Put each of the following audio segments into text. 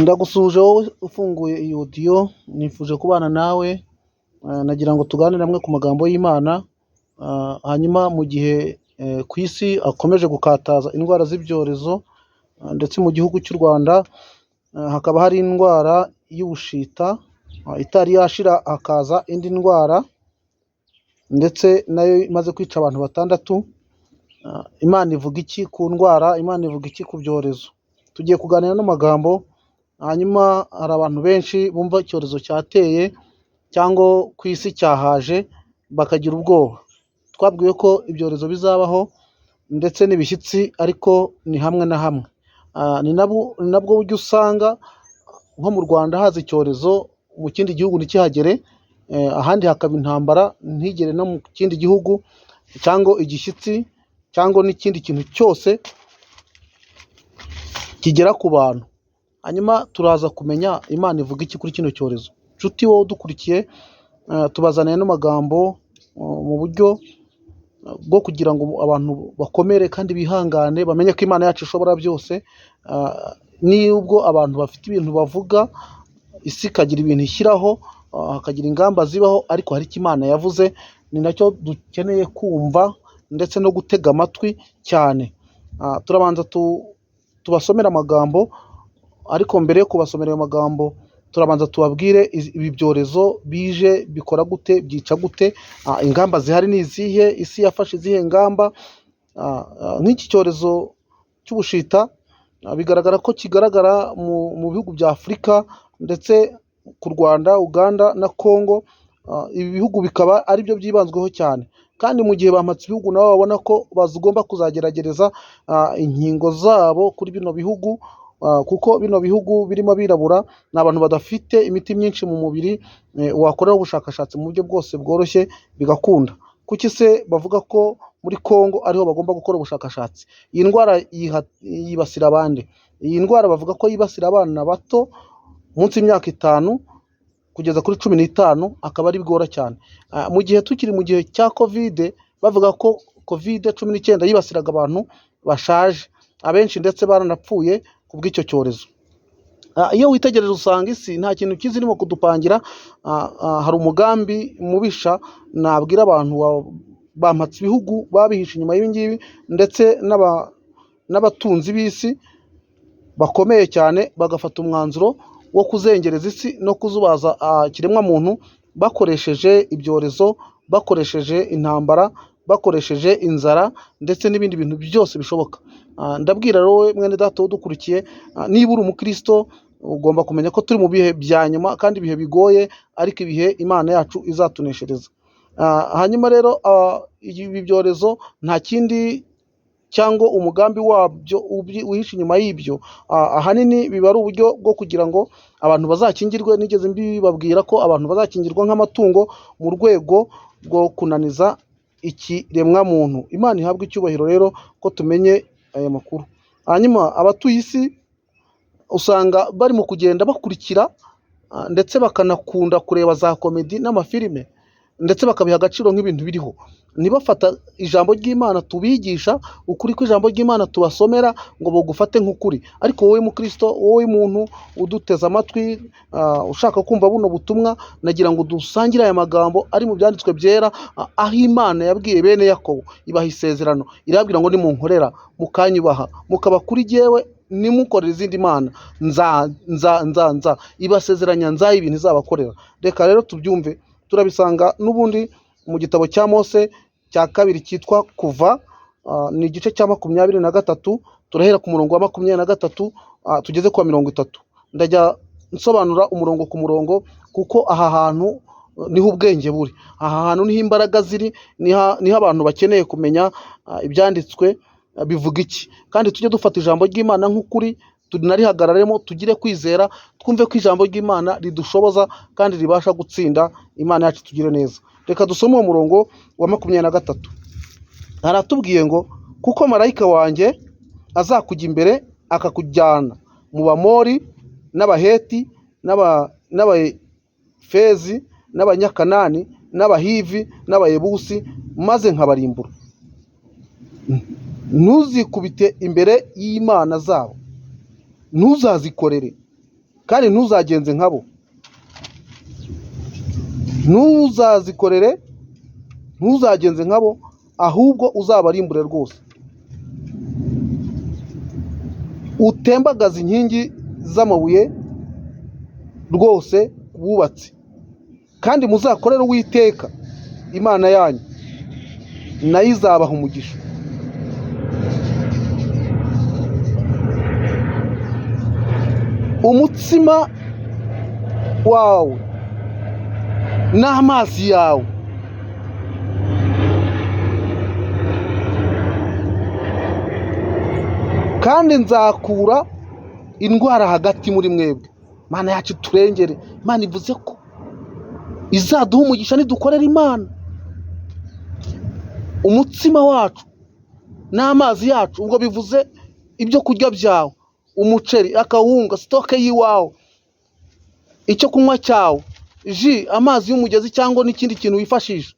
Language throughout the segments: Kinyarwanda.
Ndagusuhuje wowe ufunguye iyi audio, nifuje kubana nawe, nagira ngo tuganire amwe ku magambo y'Imana, hanyuma mu gihe ku isi hakomeje gukataza indwara z'ibyorezo, ndetse mu gihugu cy'u Rwanda hakaba hari indwara y'ubushita itari yashira hakaza indi ndwara, ndetse nayo imaze kwica abantu batandatu. Imana ivuga iki ku ndwara? Imana ivuga iki ku byorezo? Tugiye kuganira n'amagambo, hanyuma hari abantu benshi bumva icyorezo cyateye cyangwa ku isi cyahaje bakagira ubwoba. Twabwiwe ko ibyorezo bizabaho ndetse n'ibishyitsi, ariko ni hamwe na hamwe. Ni nabwo buryo usanga nko mu Rwanda haza icyorezo, mu kindi gihugu ntikihagere, ahandi hakaba intambara ntigere no mu kindi gihugu, cyangwa igishyitsi cyangwa n'ikindi kintu cyose kigera ku bantu. Hanyuma turaza kumenya Imana ivuga iki kuri kino cyorezo. Nshuti wowe udukurikiye, tubazaniye ano magambo mu buryo bwo kugira ngo abantu bakomere kandi bihangane, bamenye ko Imana yacu ishobora byose. Nubwo abantu bafite ibintu bavuga, isi ikagira ibintu ishyiraho, hakagira ingamba zibaho, ariko hari icyo Imana yavuze, ni nacyo dukeneye kumva ndetse no gutega amatwi cyane. Turabanza tubasomere amagambo, ariko mbere yo kubasomera ayo magambo turabanza tubabwire ibi byorezo bije bikora gute, byica gute, ingamba zihari ni izihe, isi yafashe izihe ngamba. Nk'iki cyorezo cy'ubushita, bigaragara ko kigaragara mu bihugu bya Afurika, ndetse ku Rwanda, Uganda na Congo. Ibi bihugu bikaba ari byo byibanzweho cyane, kandi mu gihe bampatse ibihugu nabo babona ko bagomba kuzageragereza inkingo zabo kuri bino bihugu, kuko bino bihugu birimo abirabura ni abantu badafite imiti myinshi mu mubiri, wakoreraho ubushakashatsi mu buryo bwose bworoshye bigakunda. Kuki se bavuga ko muri Congo ariho bagomba gukora ubushakashatsi? Iyi ndwara yibasira abandi. Iyi ndwara bavuga ko yibasira abana bato munsi y'imyaka 5 kugeza kuri 15, akaba ari bigora cyane. Mu gihe tukiri mu gihe cya Covid, bavuga ko Covid 19 yibasiraga abantu bashaje, abenshi ndetse baranapfuye ku bw'icyo cyorezo. Iyo witegereje usanga isi nta kintu cyiza irimo kudupangira. Hari umugambi mubisha nabwira abantu bampatse ibihugu babihishe inyuma y'ibi ngibi, ndetse n'abatunzi b'isi bakomeye cyane bagafata umwanzuro wo kuzengereza isi no kuzubaza ikiremwamuntu bakoresheje ibyorezo, bakoresheje intambara, bakoresheje inzara ndetse n'ibindi bintu byose bishoboka. Ndabwira wowe mwene data udukurikiye, niba uri umukristo ugomba kumenya ko turi mu bihe bya nyuma kandi ibihe bigoye, ariko ibihe Imana yacu izatuneshereza. Hanyuma rero ibi byorezo nta kindi cyangwa umugambi wabyo uhishe inyuma y'ibyo, ahanini biba ari uburyo bwo kugira ngo abantu bazakingirwe. Nigeze mbibabwira ko abantu bazakingirwa nk'amatungo mu rwego rwo kunaniza ikiremwamuntu. Imana ihabwe icyubahiro rero ko tumenye aya makuru. Hanyuma abatuye isi usanga bari mu kugenda bakurikira, ndetse bakanakunda kureba za komedi n'amafilime, ndetse bakabiha agaciro nk'ibintu biriho. Ntibafata ijambo ry'Imana tubigisha, ukuri kw'ijambo ry'Imana tubasomera ngo bagufate nk'ukuri. Ariko wowe mukristo, wowe muntu uduteze amatwi, ushaka kumva buno butumwa, nagira ngo dusangire aya magambo ari mu byanditswe byera, aho Imana yabwiye bene Yakobo ibaha isezerano, irababwira ngo nimunkorera mukanyubaha mukaba kuri jyewe, nimukorera izindi mana, nza nza nza nza ibasezeranya nzaha ibintu izabakorera. Reka rero tubyumve, turabisanga n'ubundi mu gitabo cya Mose cya kabiri cyitwa Kuva, ni igice cya 23, turahera ku murongo wa 23, tugeze ku wa 30. Ndajya nsobanura umurongo ku murongo, kuko aha hantu niho ubwenge buri, aha hantu niho imbaraga ziri, niho abantu bakeneye kumenya ibyanditswe bivuga iki. Kandi tujye dufata ijambo ry'Imana nk'ukuri, tunarihagararemo, tugire kwizera, twumve ko ijambo ry'Imana ridushoboza kandi ribasha gutsinda. Imana yacu tugire neza. Reka dusome uwo murongo wa 23. Haratubwiye ngo kuko marayika wanjye azakujya imbere akakujyana mu Bamori n'Abaheti n'Abafezi n'Abanyakanani n'Abahivi n'Abayebusi, maze nkabarimbura. Ntuzikubite imbere y'imana zabo, ntuzazikorere. Kandi ntuzagenze nkabo, ntuzazikorere, ntuzagenze nkabo, ahubwo uzabarimbure rwose. Utembagaze inkingi z'amabuye rwose wubatse, kandi muzakorere Uwiteka Imana yanyu, nayo izabaha umugisha. Umutsima wawe n'amazi yawe kandi nzakura indwara hagati muri mwebwe. Imana yacu turengere. Imana ivuze ko izaduha umugisha nidukorera Imana. Umutsima wacu n'amazi yacu, ubwo bivuze ibyo kurya byawe, umuceri, akawunga, sitoke y'iwawe, icyo kunywa cyawe, ji, amazi y'umugezi cyangwa n'ikindi kintu wifashisha,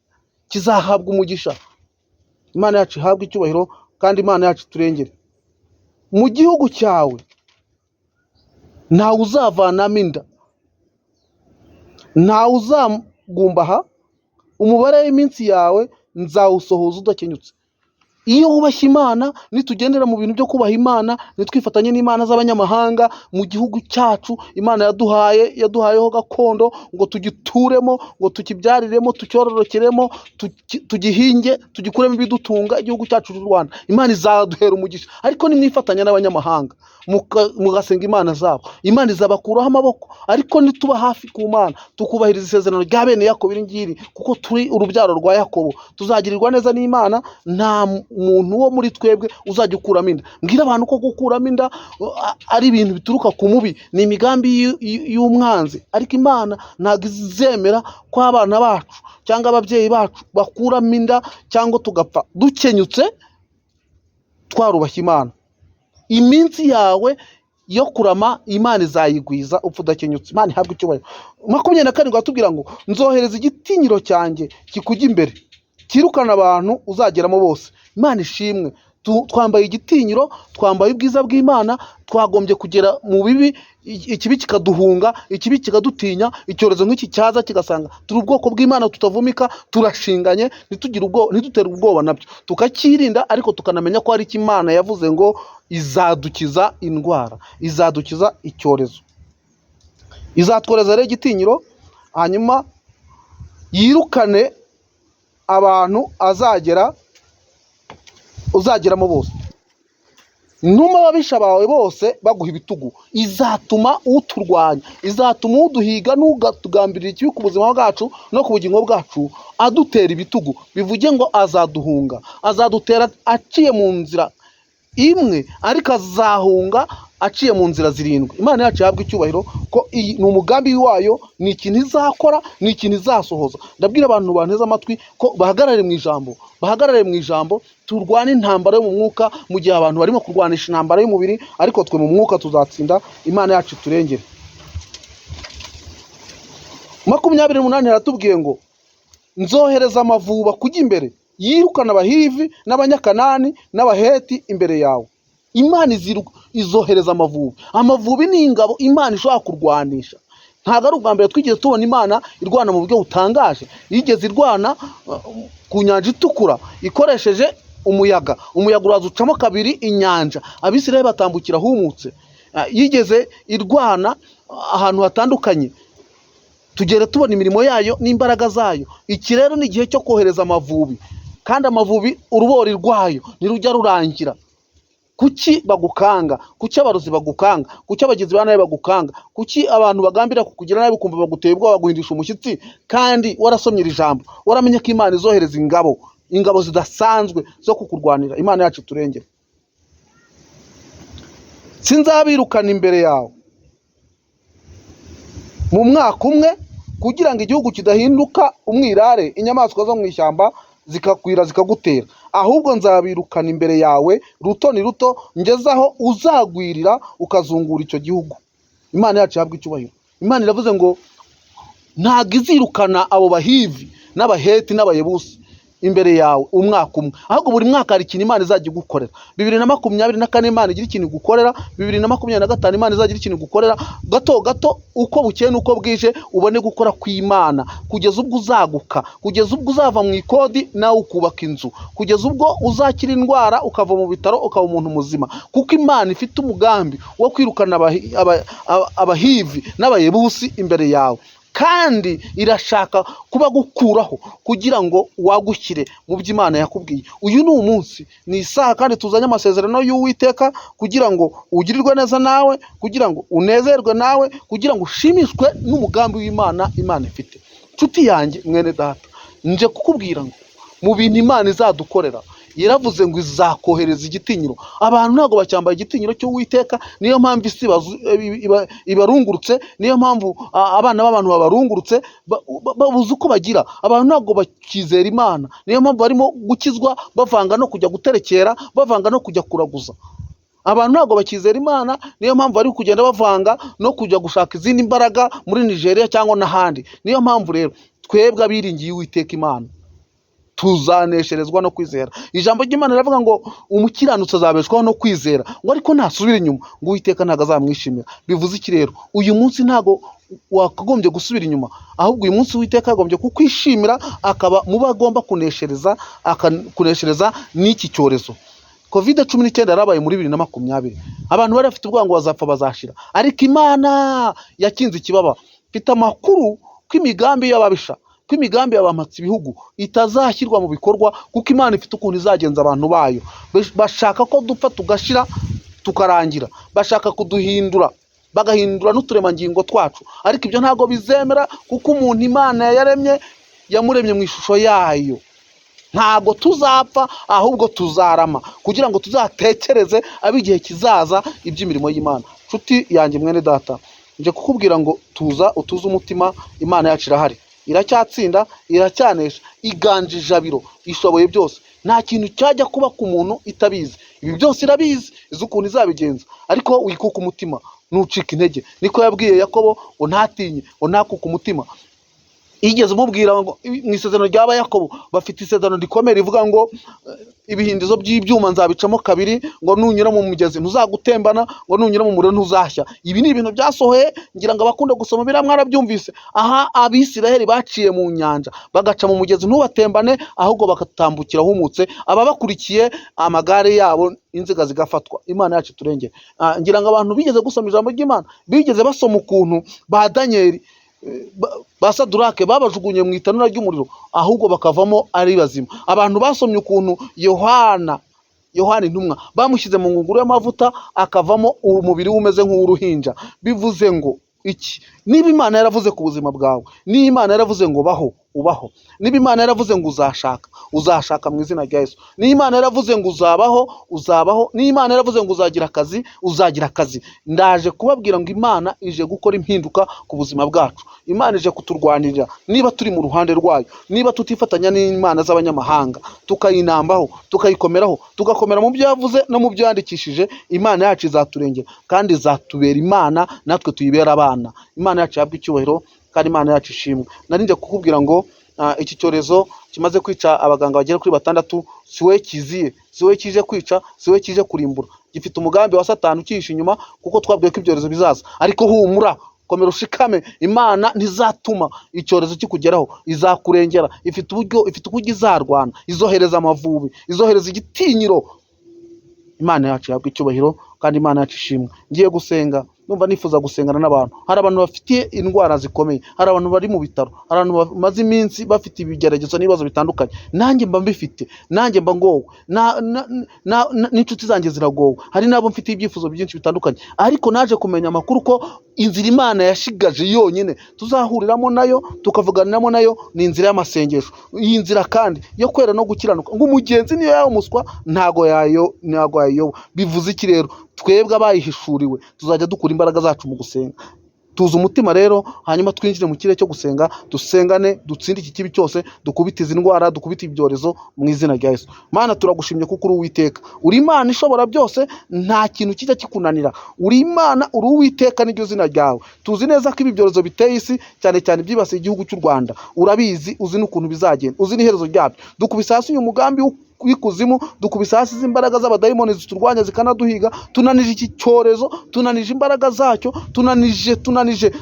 kizahabwa umugisha. Imana yacu ihabwe icyubahiro, kandi Imana yacu turengere. Mu gihugu cyawe ntawe uzavanamo inda, ntawe uzagumbaha, umubare w'iminsi yawe nzawusohoza udakenyutse. Iyo wubashye Imana, nitugendera mu bintu byo kubaha Imana, nitwifatanye n'Imana z'abanyamahanga mu gihugu cyacu Imana yaduhaye, yaduhayeho gakondo ngo tugituremo, ngo tukibyariremo, tucyororokeremo, tugihinge, tugikuremo ibidutunga, igihugu cyacu cy'u Rwanda. Imana izaduhera umugisha. Ariko nimwifatanya n'abanyamahanga mugasenga Imana zabo, Imana izabakuraho amaboko. Ariko nituba hafi ku Mana, tukubahiriza isezerano rya bene Yakobo iri ngiri, kuko turi urubyaro rwa Yakobo, tuzagirirwa neza n'Imana. Nta muntu wo muri twebwe uzajya ukuramo inda. Mbwira abantu ko gukuramo inda ari ibintu bituruka ku mubi, ni imigambi y'umwanzi. Ariko Imana ntabwo izemera ko abana bacu cyangwa ababyeyi bacu bakuramo inda cyangwa tugapfa dukenyutse twarubashye Imana. Iminsi yawe yo kurama Imana izayigwiza upfa udakenyutse. Imana ihabwe icyubahiro. 27 atubwira ngo nzohereza igitinyiro cyanjye kikujya imbere, kirukana abantu uzageramo bose. Imana ishimwe. Twambaye igitinyiro, twambaye ubwiza bw'Imana, twagombye kugera mu bibi, ikibi kikaduhunga, ikibi kikadutinya, icyorezo nk'iki cyaza kigasanga turi ubwoko bw'Imana tutavumika, turashinganye, ntitugire ubwoba, ntidutere ubwoba nabyo, tukakirinda, ariko tukanamenya ko hari icyo Imana yavuze ngo izadukiza indwara, izadukiza icyorezo, izatworeza rero igitinyiro, hanyuma yirukane abantu uzageramo bose. Numa ababisha bawe bose baguha ibitugu, izatuma uturwanya, izatuma uduhiga n'ugatugambirira ikibi ku buzima bwacu no ku bugingo bwacu adutera ibitugu. Bivuge ngo azaduhunga, azadutera aciye mu nzira imwe, ariko azahunga aciye mu nzira zirindwi. Imana yacu ihabwe icyubahiro ko iyi ni umugambi wayo, ni ikintu izakora, ni ikintu izasohoza. Ndabwira abantu banteze amatwi ko bahagarare mu ijambo, bahagarare mu ijambo, turwane intambara yo mu mwuka mu gihe abantu barimo kurwanisha intambara y'umubiri, ariko twe mu mwuka tuzatsinda. Imana yacu turengere. 28 haratubwiye ngo nzohereza amavuba kujya imbere, yirukana abahivi n'abanyakanani n'abaheti imbere yawe. Imana izohereza amavubi. Amavubi ni ingabo Imana ishobora kurwanisha. Ntabwo ari ubwa mbere twigeze tubona Imana irwana mu buryo butangaje. Yigeze irwana ku nyanja itukura ikoresheje umuyaga. Umuyaga uraza ucamo kabiri inyanja, Abisirayeli batambukira humutse. Yigeze irwana ahantu hatandukanye, tugera tubona imirimo yayo n'imbaraga zayo. Iki rero ni igihe cyo kohereza amavubi, kandi amavubi urubori rwayo ntirujya rurangira. Kuki bagukanga? Kuki abarozi bagukanga? Kuki abagizi ba nabi bagukanga? Kuki abantu bagambira kukugira nabi ukumva baguteye ubwoba, baguhindisha umushyitsi, kandi warasomye iri jambo, waramenye ko Imana izohereza ingabo, ingabo zidasanzwe zo kukurwanira? Imana yacu turengere. Sinzabirukana imbere yawe mu mwaka umwe, kugira ngo igihugu kidahinduka umwirare, inyamaswa zo mu ishyamba zikakwira zikagutera. Ahubwo nzabirukana imbere yawe ruto ni ruto, ngezaho uzagwirira ukazungura icyo gihugu. Imana yacu ihabwe icyubahiro. Imana iravuze ngo ntabwo izirukana abo bahivi n'abaheti n'abayebusi imbere yawe umwaka umwe, ahubwo buri mwaka hari ikintu Imana izajya igukorera. 2024 Imana igira ikintu igukorera, 2025 Imana izagira ikintu igukorera, gato gato uko bukeye n'uko bwije ubone gukora kw'Imana, kugeza ubwo uzaguka, kugeza ubwo uzava mu ikodi nawe ukubaka inzu, kugeza ubwo uzakira indwara ukava mu bitaro ukaba umuntu muzima, kuko Imana ifite umugambi wo kwirukana abahivi n'abayebusi imbere yawe, kandi irashaka kubagukuraho kugira ngo wagukire mu byo Imana yakubwiye. Uyu ni umunsi, ni isaha, kandi tuzanye amasezerano y'Uwiteka kugira ngo ugirirwe neza nawe, kugira ngo unezerwe nawe, kugira ngo ushimishwe n'umugambi w'Imana Imana ifite. Nshuti yanjye mwene data, nje kukubwira ngo mu bintu Imana izadukorera, yaravuze ngo izakohereza igitinyiro. Abantu ntabwo bacyambaye igitinyiro cy'Uwiteka, niyo mpamvu isi ibarungurutse, niyo mpamvu abana b'abantu babarungurutse, babuze uko bagira. Abantu ntabwo bakizera Imana, niyo mpamvu barimo gukizwa bavanga no kujya guterekera, bavanga no kujya kuraguza. Abantu ntabwo bakizera Imana, niyo mpamvu bari kugenda bavanga no kujya gushaka izindi mbaraga muri Nigeria cyangwa n'ahandi. Niyo mpamvu rero twebwe abiringiye Uwiteka Imana tuzanesherezwa no kwizera. Ijambo ry'Imana riravuga ngo umukiranutsi azabeshwaho no kwizera, ngo ariko nasubira inyuma ngo Uwiteka ntabwo azamwishimira. Bivuze iki rero? Uyu munsi ntabwo wakagombye gusubira inyuma, ahubwo uyu munsi Uwiteka yagombye kukwishimira, akaba mu bo agomba kuneshereza, akakuneshereza n'iki cyorezo. Covid 19 yarabaye muri 2020, abantu bari bafite ubwoba ngo bazapfa bazashira, ariko Imana yakinze ikibaba. Mfite amakuru ko imigambi y'ababisha, ko imigambi y'abampatse ibihugu itazashyirwa mu bikorwa, kuko Imana ifite ukuntu izagenza abantu bayo. Bashaka ko dupfa tugashira tukarangira, bashaka kuduhindura bagahindura n'uturemangingo twacu, ariko ibyo ntabwo bizemera, kuko umuntu Imana yaremye yamuremye mu ishusho yayo. Ntabwo tuzapfa, ahubwo tuzarama kugira ngo tuzatekereze ab'igihe kizaza iby'imirimo y'Imana. Nshuti yanjye mwene data, nje kukubwira ngo tuza utuze umutima, Imana yacu irahari, iracyatsinda, iracyanesha, iganje ijabiro, ishoboye byose. Nta kintu cyajya kuba ku muntu itabizi, ibi byose irabizi, izi ukuntu izabigenza, ariko wikuka umutima, ntucike intege. Niko yabwiye Yakobo ngo ntatinye, ngo ntakuke umutima. Yigeze umubwira ngo mu isezerano rya Yakobo bafite isezerano rikomeye rivuga ngo ibihindizo by'ibyuma nzabicamo kabiri, ngo nunyura mu mugezi ntuzagutembana, ngo nunyura mu muriro ntuzashya. Ibi ni ibintu byasohoye, ngira ngo abakunda gusoma biriya mwarabyumvise. Aha Abisiraheli baciye mu nyanja bagaca mu mugezi ntubatembane, ahubwo bagatambukira ahumutse, ababakurikiye amagare yabo inziga zigafatwa. Imana yacu iturengere. Ngira ngo abantu bigeze gusoma ijambo ry'Imana, bigeze basoma ukuntu ba Danieli, ba Sadurake babajugunye mu itanura ry'umuriro, ahubwo bakavamo ari bazima. Abantu basomye ukuntu Yohana intumwa bamushyize mu ngunguru y'amavuta akavamo umubiri we umeze nk'uw'uruhinja. Bivuze ngo iki? Niba Imana yaravuze ku buzima bwawe, niba Imana yaravuze ngo baho, ubaho. Niba Imana yaravuze ngo uzashaka, uzashaka mu izina rya Yesu. Niba Imana yaravuze ngo uzabaho, uzabaho. Niba Imana yaravuze ngo uzagira akazi, uzagira akazi. Ndaje kubabwira ngo Imana ije gukora impinduka ku buzima bwacu. Imana ije kuturwanirira niba turi mu ruhande rwayo, niba tutifatanya n'Imana z'abanyamahanga, tukayinambaho, tukayikomeraho, tugakomera mu byo yavuze no mu byo yandikishije. Imana yacu izaturengera kandi izatubera Imana, natwe tuyibera abana. Imana yacu ihabwe icyubahiro kandi Imana yacu ishimwe. Nari nje kukubwira ngo iki cyorezo kimaze kwica abaganga bagera kuri 6, si we kiziye, si we kije kwica, si we kije kurimbura. Gifite umugambi wa Satani ukihishe inyuma, kuko twabwiye ko ibyorezo bizaza. Ariko humura, komera ushikame, Imana ntizatuma icyorezo kikugeraho, izakurengera. Ifite uburyo, ifite uburyo izarwana, izohereza amavubi, izohereza igitinyiro. Imana yacu ihabwe icyubahiro kandi Imana yacu ishimwe. Ngiye gusenga, numva nifuza gusengana n'abantu. Hari abantu bafite indwara zikomeye, hari abantu bari mu bitaro, hari abantu bamaze iminsi bafite ibigeragezo n'ibibazo bitandukanye. Nanjye mba mbifite, nanjye mba ngowe, n'inshuti zanjye ziragowe, hari n'abo mfite ibyifuzo byinshi bitandukanye. Ariko naje kumenya amakuru ko inzira Imana yashigaje yonyine tuzahuriramo nayo, tukavuganiramo nayo, ni inzira y'amasengesho. Iyi nzira kandi yo kwera no gukiranuka, ngo umugenzi niyo yaba umuswa ntago yayoba. Bivuze iki rero? Twebwe abayihishuriwe tuzajya dukura imbaraga zacu mu gusenga. Tuza umutima rero, hanyuma twinjire mu kirere cyo gusenga, dusengane, dutsinde iki kibi cyose, dukubite izi ndwara, dukubite ibyorezo mu izina rya Yesu. Mana, turagushimye kuko uri Uwiteka, uri Imana ishobora byose, nta kintu kijya kikunanira. Uri Imana, uri Uwiteka, niryo zina ryawe. Tuzi neza ko ibi byorezo biteye isi, cyane cyane ibyibasiye igihugu cy'u Rwanda, urabizi, uzi n'ukuntu bizagenda, uzi n'iherezo ryabyo. Dukubise hasi uyu mugambi w'ikuzimu, dukubise hasi izi mbaraga z'abadayimoni ziturwanya zikanaduhiga. Tunanije iki cyorezo, tunanije imbaraga zacyo, tunanije, tunanije.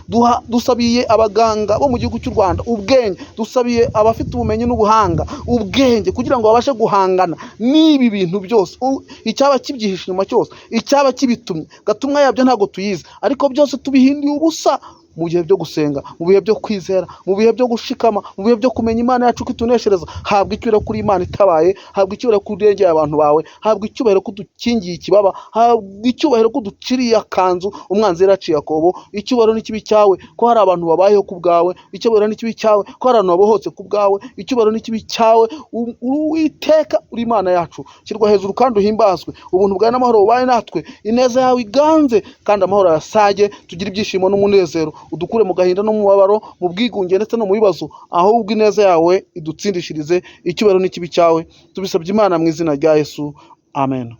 Dusabiye abaganga bo mu gihugu cy'u Rwanda ubwenge, dusabiye abafite ubumenyi n'ubuhanga ubwenge, kugira ngo babashe guhangana n'ibi bintu byose. Icyaba kibyihishe inyuma cyose, icyaba kibitumye, gatumwa yabyo ntabwo tuyizi, ariko byose tubihinduye ubusa mu bihe byo gusenga, mu bihe byo kwizera, mu bihe byo gushikama, mu bihe byo kumenya Imana yacu ko ituneshereza. Habwa icyubahiro kuri Imana itabaye, habwa icyubahiro ko urengeye abantu bawe, habwa icyubahiro ko udukingiye ikibaba, habwa icyubahiro ko uduciriye akanzu umwanzi yaraciye akobo. Icyubahiro n'ikibi cyawe ko hari abantu babayeho ku bwawe, icyubahiro n'ikibi cyawe ko hari abantu babohotse ku bwawe, icyubahiro n'ikibi cyawe. Uri Uwiteka, uri Imana yacu, shyirwa hejuru kandi uhimbazwe. Ubuntu bwawe n'amahoro bubaye natwe, ineza yawe iganze kandi amahoro yasage, tugire ibyishimo n'umunezero, udukure mu gahinda no mu mubabaro, mu bwigunge ndetse no mu bibazo, ahubwo ineza yawe idutsindishirize. Icyubahiro n'ikibi cyawe, tubisabye Imana mu izina rya Yesu, amen.